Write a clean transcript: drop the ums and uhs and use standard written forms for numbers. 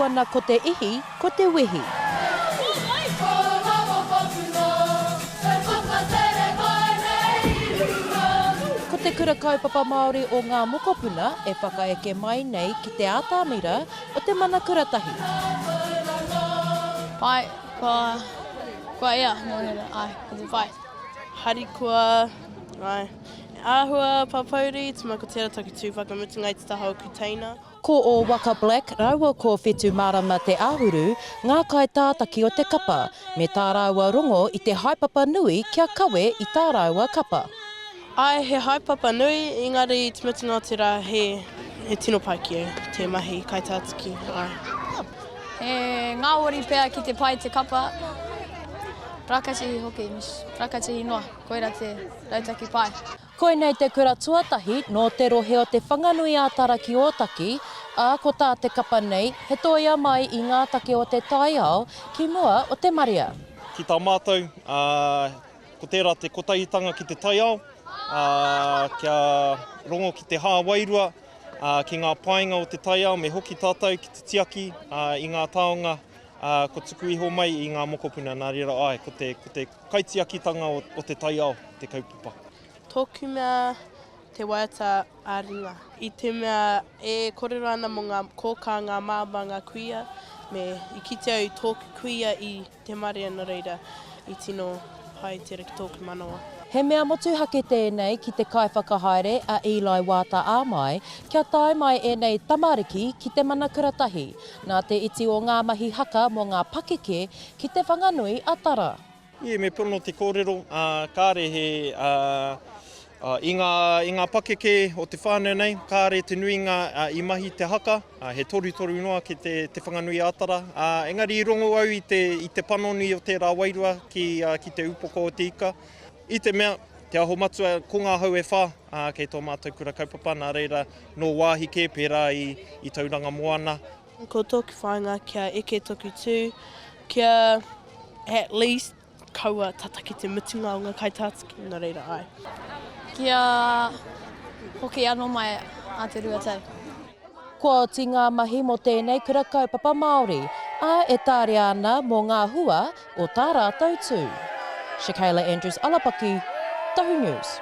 ana ko te ihi, ko te wehi. Ko te Kura Kaupapa Māori o Ngā Mokopuna e whakaeke mai nei ki te atamira o te Mana Kuratahi. Pai, kua, kua ea, nō reira, āe, ko te pai. Harikoa, āe. Āhua papauri, tuma ko tērā taku tū whakamutunga i te taha o ku teina. Ko Ōwaka Black rāua ko Whetumārama Te Āhuru ngā kaitātaki o te kapa, me tā rāua rongo i te haepapa nui kia kawe i tā rāua kapa. Āe, he haepapa nui, engari i te mutunga o te rā he, he tino pai ki au te mahi kaitātaki, āe. He ngāwari pea ki te pai te kapa, rakatihi hoki, rakatihi noa, koira te rautaki pai. Koinei te kura tuatahi nō te rohe o Te Whanganui-ā-Tara ki Ōtaki, ā, ko tā te kapa nei, he tōia mai i ngā take o te taiao ki mua o te marea. Ki tā mātou, ā, ko tērā te kotahitanga ki te taiao, ā, kia rongo ki te hā wairua, ā, ki ngā painga o te taiao me hoki tātou ki te tiaki, ā, i ngā taonga, ā, ko tuku iho mai i ngā mokopuna. Nā reira, āe, ko te, ko te Kaitiakitanga o te taiao te kaupapa. Tōku mea te waiata ā-ringa. I te mea e kōrero ana mō ngā kōkā, ngā māmā, ngā kuia, me i kite au i tōku kuia i te marea nō reira i tino pai tērā ki tōku manawa. He mea motuhake tēnei ki te kaiwhakahaere a Eli Waata Āmai kia tae mai ēnei tamariki ki te Mana Kuratahi, nā te iti o ngā mahi haka mō ngā pakeke ki Te Whanganui a Tara. Ie, me pono te kōrero, ā, kāre he, ā, ā, i ngā, i ngā pakeke o te whānau nei, kāre te nuinga, ā, i mahi te haka, ā, he torutoru noa ki te, Te Whanganui-ā-Tara, ā, engari i rongo au i te, i te panoni o tērā wairua ki, ā, ki Te Upoko o Te Ika, i te mea, Te Aho Matua, ko ngā hau e whā, ā, kei tō mātou kura kaupapa, nā reira, nō wāhi kē, pērā i, i Tauranga Moana, Ko tōku whāinga kia eke toku tū, kia at least kaua tata ki te mutunga o ngā kaitātaki, nō reira āe. Kia hoki anō mai a te Ruatau. Kua oti ngā mahi mō tēnei kura kaupapa Māori, ā, e tāria ana mō ngā hua o tā rātou tū. Shakayla Andrews Alapaki, Tahu News.